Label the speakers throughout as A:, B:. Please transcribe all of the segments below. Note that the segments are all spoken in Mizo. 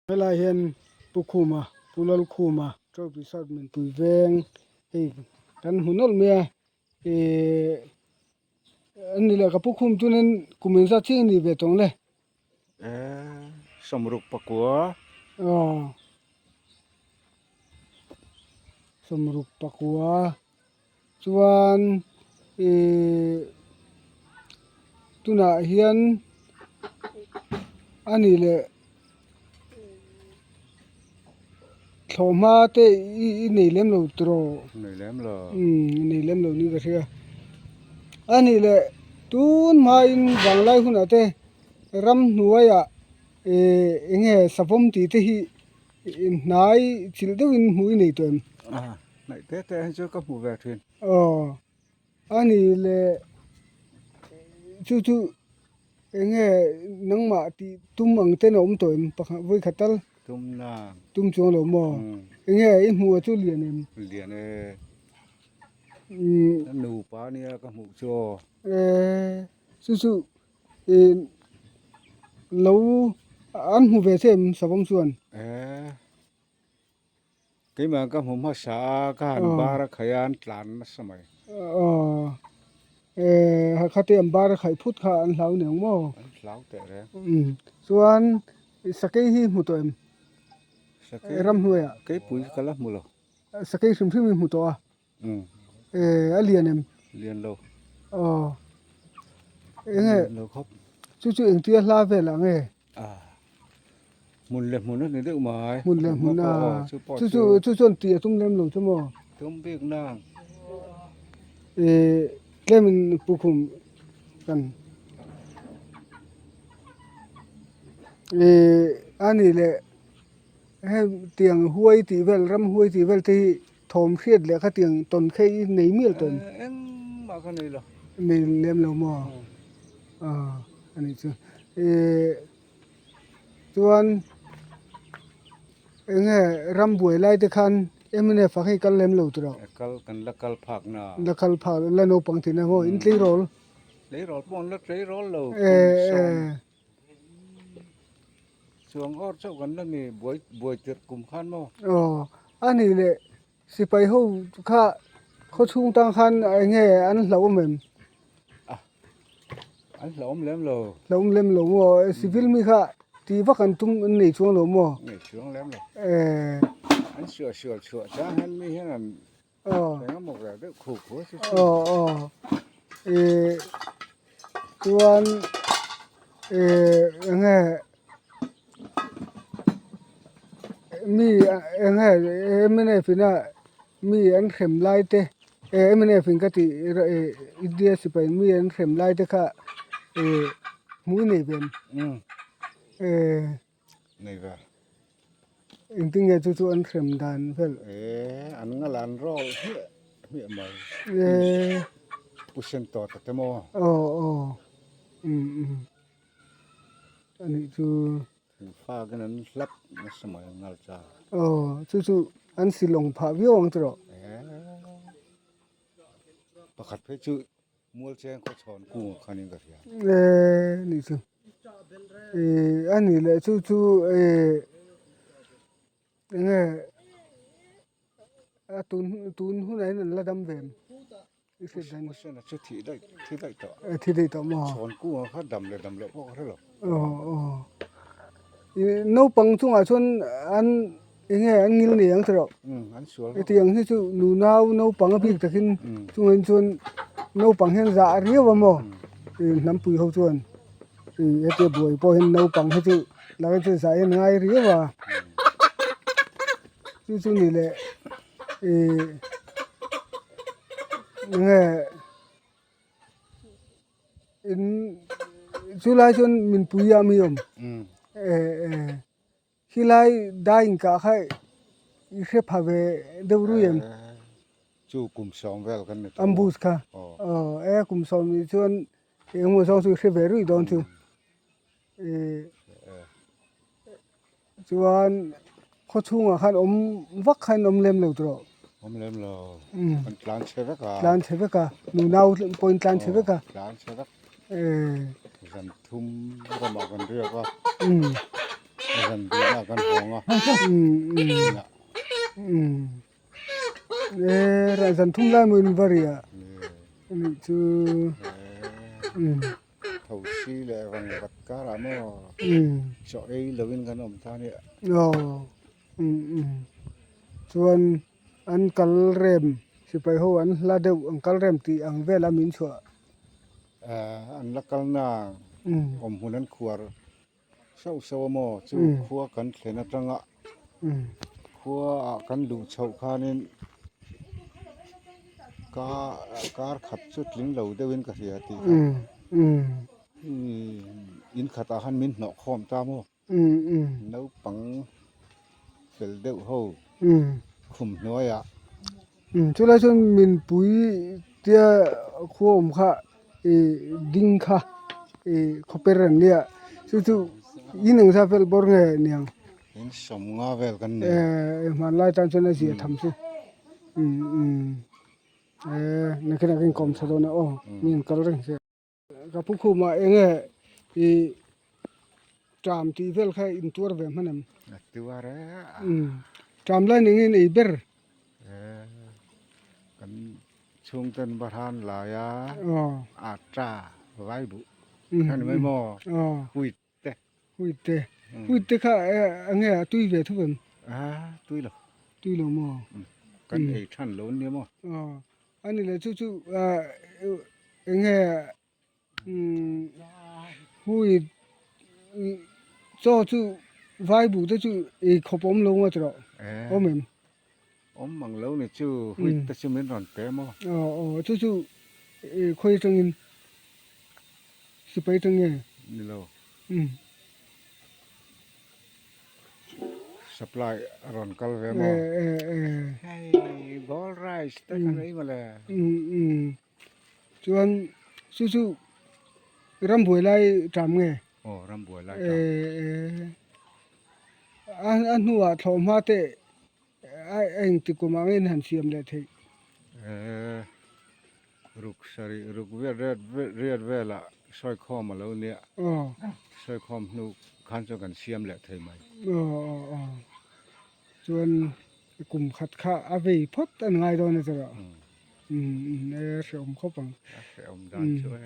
A: Helai hian Pu Khuma Pu Lalkhuma Trophy South Minpui veng hei kan hmu nawlh mai a ihh a ni leh ka Pu Khum chuanin kum engzat chiah a nih ve tawng le.
B: Eee sawmruk pakua.
A: Aw sawmruk pakua chuan ihh tunah hian a nih leh thlawhhma te i nei lem lo tiraw
B: nei lem lo
A: umm nei lem lo niin ka hria a nih leh tun hmain vanglai hunah te ramhnuaiah ihh eng nge savawm tih te hi hnai chilh deuhin hmuh i nei tawh em.
B: Hnaih te te hi chu ka hmu ve thin.
A: Aw, a ni le chu chu eng nge nangmah tih tum ang ten a awm tawh em pakhat vawi khat tal?
B: Tum na.
A: Tum chuang lo maw? Eng nge i hmuh a chu lian em?
B: Lian e. Nupa nia ka hmuh chu aw.
A: E, chu chu i lo an hmu ve che em savawm chuan?
B: E. Keimah ka hmu hmasa a, ka han bar a khaih a, an tlan nasa mai.
A: Aw, eh khati an bar a khaih phut kha an hlau niang maw?
B: An hlau teh reng.
A: Umm, chuan sakei hi hmu tawh em?
B: Sakei
A: Ramhnuaiah.
B: Keipui ka la hmu lo.
A: Sakei hrim hrim i hmu tawh a?
B: Umm.
A: Eh, a lian em?
B: Lian lo.
A: Aw, enge?
B: Lian lo khawp.
A: Chu chu engtia hla vel ah nge?
B: Hmun leh hmun a ni deuh mai.
A: Hmun leh hmun a. Chu chu chu chuan tih a tum lem lo chu maw?
B: Tum bik nang.
A: Ih tlemin pukhum kan ih a nih leh heng tiang huai tih vel ram huai tih vel te hi thawm hriat leh kha tiang tawn kha i nei mial tawn.
B: Engmah ka nei lo.
A: Nei lem lo maw? A nih chu ih chuan eng nge ram buai lai te khan mnf ah khan i kal lem lo tawh
B: kal kan la kal phak na
A: la kal phak la naupang tih na maw in tleirawl
B: tleirawl pawh an la tleirawl lo kum sawm chuang awr chauh kan la ni buai buai tirh kum khan maw
A: aw a nih leh Sipai ho kha khaw chhung tang khan eng nge an hlauhawm em?
B: An hlauhawm lem lo.
A: Hlauhawm lem lo maw? Civil mi kha tih vak an tum an nei chuang lo maw?
B: Nei chuang lem lo.
A: Eh.
B: An suah sual chhuah chang hian mi hian an eng emaw ve deuh khuh khuh a chu chu.
A: Aw aw. Eh chuan eh eng nge Mi eng nge mnf ina mi an hrem lai te eh mnf in ka tih eh India sipai mi an hrem lai te kha eh hmuh nei ve em eh
B: Nei ve.
A: Engtin nge chu chu an hrem dan vel?
B: Eh an nga lan rawlh hmiah hmiah mai.
A: Eh.
B: Pu sen tawh ta te maw?
A: Aw aw um um. A nih chu.
B: Thingfak in an hlap nasa mai ang ngal cha.
A: Aw chu chu an silawng phah viau ang tawh.
B: Pakhat phei chu mual cheng khaw chhawn kung ah khan in ka hria.
A: Eee nih chu. Eee a nih leh chu chu eee enge a tun tun hunah hian an la dam ve em? I hriat dan.
B: Husena chu thih daih thi daih tawh.
A: Thi daih tawh maw?
B: Chhawn kungah kha dam leh dam loh pawh ka hre lo.
A: Aw aw. I naupang chungah chuan an eng nge an ngil nei ang tawh rawh.
B: Umm an sual.
A: Hetiang hi chu nunau naupang a bik takin chungin chuan naupang hian zah riau a maw? I hnampui ho chuan i hetia buai pawh hian naupang hi chu lak chu zah hian ngai riau a. Chu chu ni leh. Ih enge in chu lai chuan min pui a mi awm eh eh khilai dai inkah kha i hre pha ve deuh rui em
B: chu kum sawm vel kan ni tawh
A: ambush kha aw e kum sawm nih chuan engemaw zawng chu i hre ve rui dawn chu ih. Chuan khaw chhungah khan awm vak khan awm lem lo tawh.
B: Awm lem lo. Kan tlan chhe vek a.
A: Tlan chhe vek a. Nunau pawhin tlan chhe vek a.
B: Tlan chhe vek.
A: Eh.
B: Zan thum ramah kan riak a. Zan duhna kan hawng a.
A: E zan thum lai maw in va ri a anih chu.
B: Tho si leh rang vat karah maw chaw ei lovin kan awm ta nia.
A: Aw chuan an kal rem sipai ho an hla deuh an kal rem tih ang vela min chhuah.
B: An la kalna awm hmun an khuar Sauh sauh a maw chu khua kan thlen atanga khua ah kan luh chhoh khanin ka kar khat chu tling lo deuhin ka hria tih kha in khatah khan min hnawh khawm ta maw naupang fel deuh ho khum hnuaiah.
A: Chulai chuan minpui tia khua awm kha ih ding kha ih khawper an nia chu chu in engzat vel bawr nge niang.
B: In sawm nga vel kan nei.
A: Eh hmanlai tan chuan a zia tham chu eh nakhin ah ka inkawm tha dawn a aw mi an kal reng sia. Ka pu khumah eng nge ih ṭam tih vel kha in tuar ve hman em?
B: A tuar e.
A: Umm ṭam lai ning in ei ber.
B: E kan chhungten Bahrain laia ata vai buh kha ni mai maw? Huit te.
A: Huit te. Huit te kha eng nge a tui ve thup em?
B: A tui lo.
A: Tui lo maw?
B: Kan ei than lo nia maw?
A: A ni le chu chu eng nge hui chaw chu vai buh te chu ei khawp awm lo ngawt rawh awm em?
B: Awm mang lo ni chu hui te chu min rawn pe maw?
A: Aw aw chu chu khawi atangin sipai atang nge?
B: Ni lo. Supply a rawn kal ve maw? Hei gold rice te kan ei mawle.
A: Chuan chu chu rambuai lai ṭam nge?
B: Aw rambuai lai ṭam.
A: A hnuah thlawhhma te a engti kum ang in han siam leh theih?
B: Ruk sarih ruk riat riat velah sawikhawm a lo nia. Sawikhawm hnu khan chuan kan siam leh thei mai.
A: Aw aw aw. Chuan kum khat kha a vei phawt an ngai dawn a chawrah. Umm e hrehawm khawp ang.
B: A hrehawm dan chu e.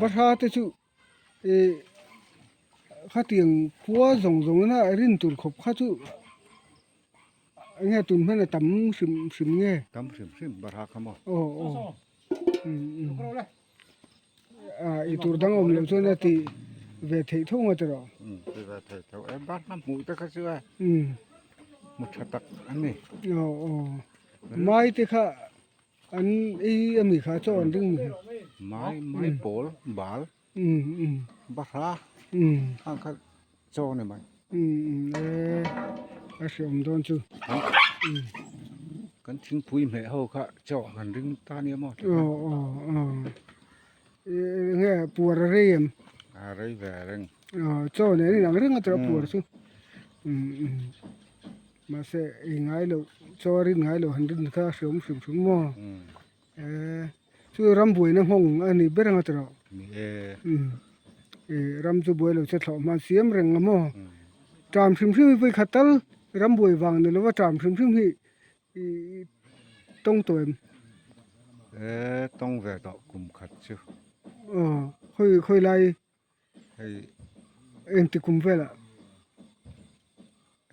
A: Bahra te chu Ih khatiang khua zawng zawng ina rin tur khawp kha chu enge tun hman a tam hrim hrim nge.
B: Tam hrim hrim barha kha maw.
A: Aw aw ah ei tur dang awm loh chuan a tih ve theih tho ngawt erawh.
B: Umm ti ve theih tho e barha hmuh te kha chu e hmu tha tak a ni.
A: Aw aw mai te kha. An ei ami kha chaw an ring mi kha.
B: Mai mai pawl bal bahra ang kha chaw ni mai.
A: E a hreawm dawn chu.
B: Kan thingpui hmeh ho kha chaw kan ring ta nia maw.
A: Aw aw aw enge puar a rei em?
B: A rei ve reng.
A: Aw chaw nen in ang reng a tawh puar chu. Mahse ei ngai loh chaw a rin ngai loh han rin kha a hreawm hrim hrim maw? Eee chu ram buaina nghawng a ni ber anga tawh
B: Ni e.
A: Umm ee ram chu buai lo che thlawh hman siam reng a maw? Ṭam hrim hrim hi vawikhat tal ram buai vang ni lova ṭam hrim hrim hi ih tawng tawh em?
B: Eee tawng ve tawh kum khat chu.
A: Aw khawi khawi lai
B: Hei.
A: Engti kum velah?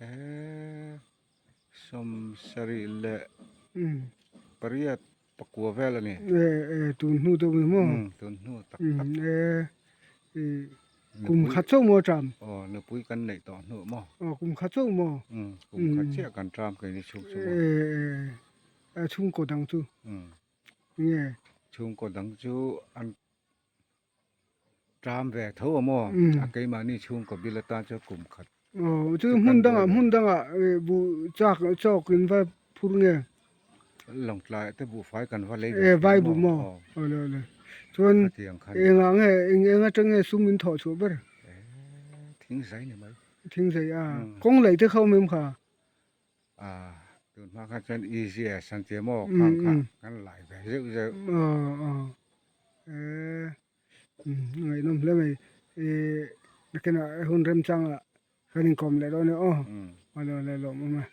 B: Eee sawm sarih leh pariat pakua vel a ni.
A: Ee ee tun hnu deuh ni maw?
B: Umm tun hnu tak tak.
A: Ee ih kum khat chauh maw a ṭam?
B: Aw nupui kan neih tawh hnu maw?
A: Aw kum khat chauh maw?
B: Umm kum khat chiah kan ṭam keini chhung chu maw?
A: Ee ee chhungkaw dang chu?
B: Umm.
A: Nge?
B: Chhungkaw dang chu an. Ṭam ve tho a maw? A keimahni chhungkaw bil atan chuan kum khat.
A: Aw chu hmun dangah hmun dangah buh chak chawk in va phur nge?
B: Lawngtlai te buhfai kan va lei ve
A: E vai buh maw? Aw le le. Chuan engah nge eng eng atang nge sum in thawh chhuah ber?
B: Thingzai ni mai.
A: Thingzai a. Kawng laih te kha awm em kha?
B: A tun hma khan chuan easy a san tia maw khang kha kan lai ve zeuh zeuh.
A: Aw aw e ngaihnawm hle mai e Nakinah hun remchangah kan inkawm leh dawn e aw. Awle awle lawmawm e.